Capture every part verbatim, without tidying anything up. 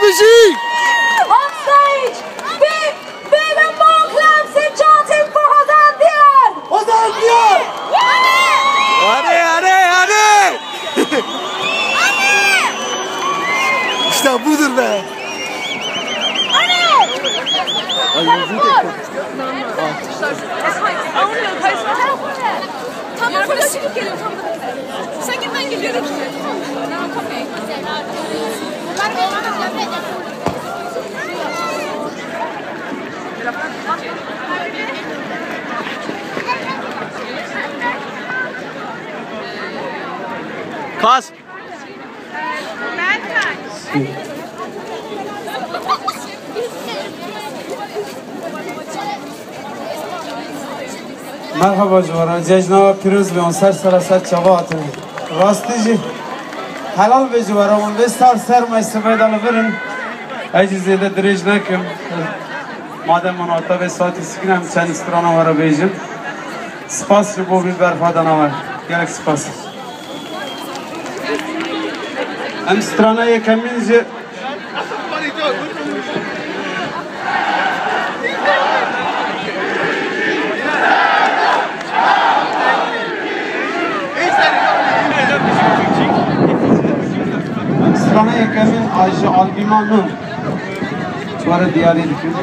Bijî! On stage, big, big and bold claps and chanting for Hozan Diyar! Hozan Diyar! Hadi, hadi, hadi! İşte budur be! Ay, yüzü de Tamam, burada çıkıp geliyorum. Tamam. Sen git, ben geliyorum. Kas. Merhaba ji we re, cejna we pîroz be, hûn ser sera ser çava hatine. Rastî jî helal be ji we re, hûn vê sar sermayê sibê de li vir in. Ez jî zêde dirêj nekim. Madem hûn hata vê saetî sikine, em çend strana we re bêjin. Spas ji bo vî berxwedana we. Gelek spas. Em strana yekemîn ji Strana yekemîn a ji albîma nû we re diyarî dikim.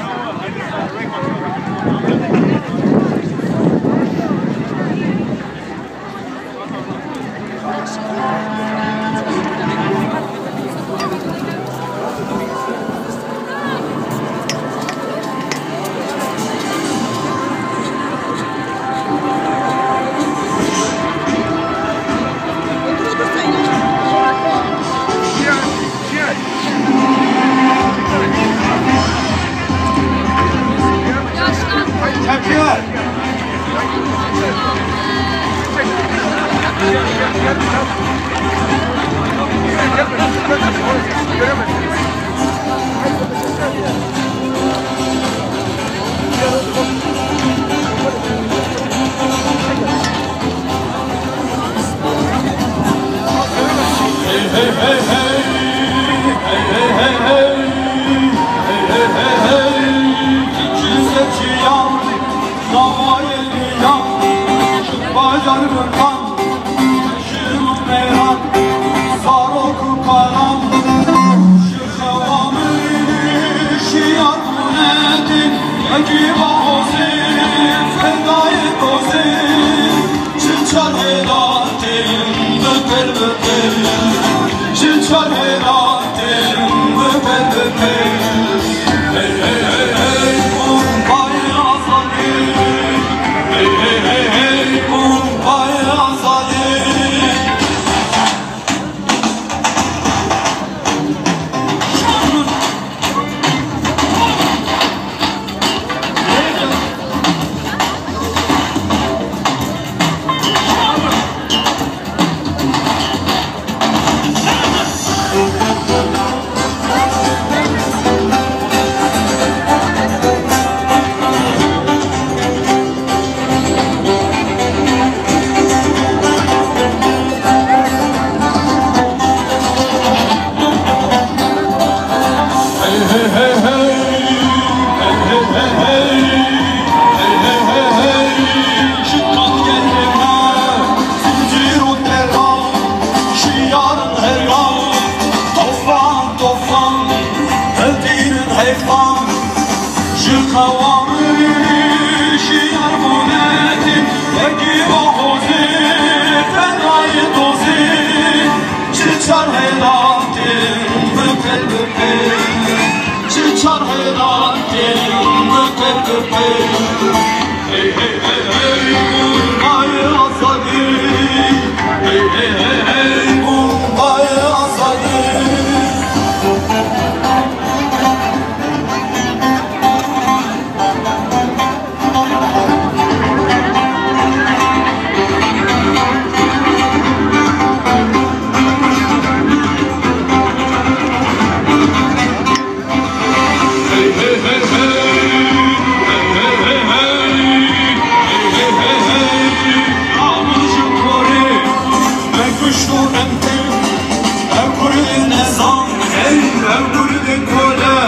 Kurdê nezan, hey, ev Kurdê kole,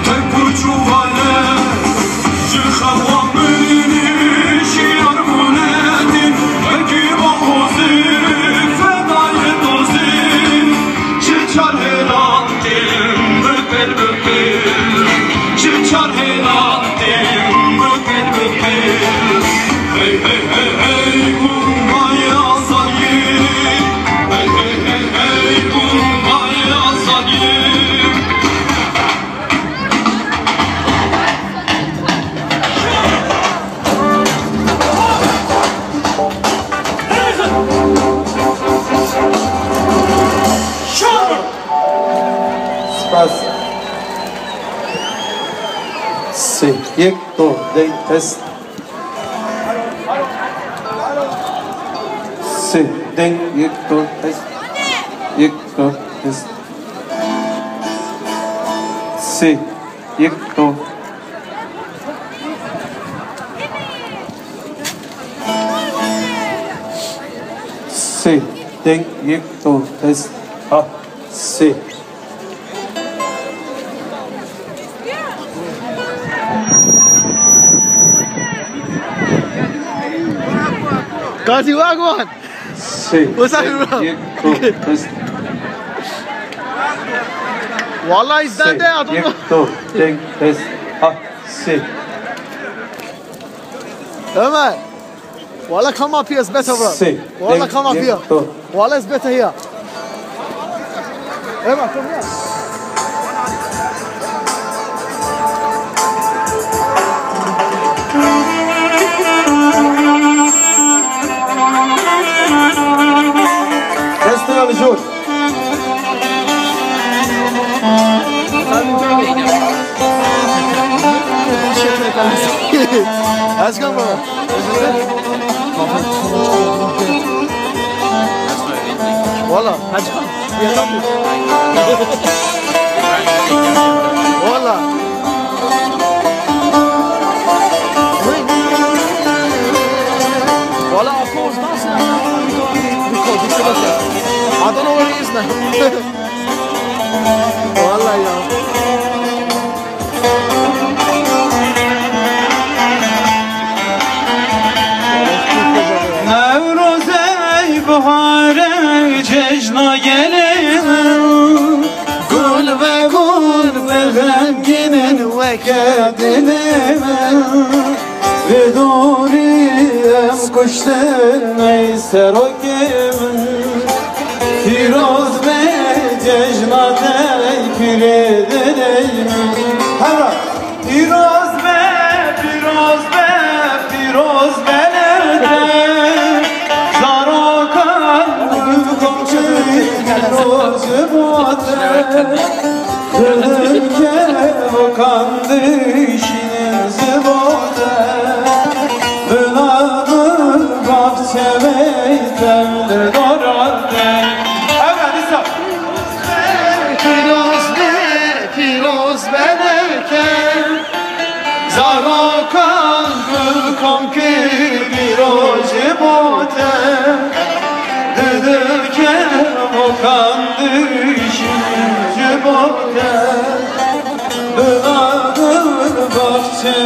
tek û çûvale, ji xewa min şiyar bûne din, wekî baxozî, fedayê dozî, ji çar hêla tên bi pêl bi pêl, ji çar hêla tên bi pêl bi pêl. Hey, hey, hey, hey, bombayê azadiyê. Hey, hey, hey, hey, bombayê azadiyê. Spas. Sê, yek, do, dey, test. Sê, dey, yek, do, test. Yek, do, test. Sê, yek, do. Sê, dey, yek, do, test. Ha, sê. Qazî, wagwan. Sê, What's up, dey, bro? Yek, do, test. Vallahi izden de yardım. Sê, yek, do, dey, test. Ha, sê. Ömer. Wala come up here, it's better, bro. Sê, Wala dey, come up yek, here. Do. Wala it's better here. Ömer, come here. Destê li jor. Aşkım, bro. Valla. Valla. Valla, of course, nasıl? Adana orayız ne? Valla ya. Newroz ey bihare cejna gelê min, gul ve gul ve rengînin weke dilê min. Vê dorî em kuştin ey serokê min. Pîroz be cejna te ey pîrê dilê min. Hera. Pîroz be, pîroz be, pîroz be lewte. Zarokan komşu pîroz ji bo te. Didim kevokan dişînin ji bo te. Bila gul bavçe meytem li dora te. Ew e dîsa. Pîroz be, pîroz be lewte. Zarokan gul komkî pîroz ji bo te. Didim kevokan dişînin ji bo te. Bila gul bavçe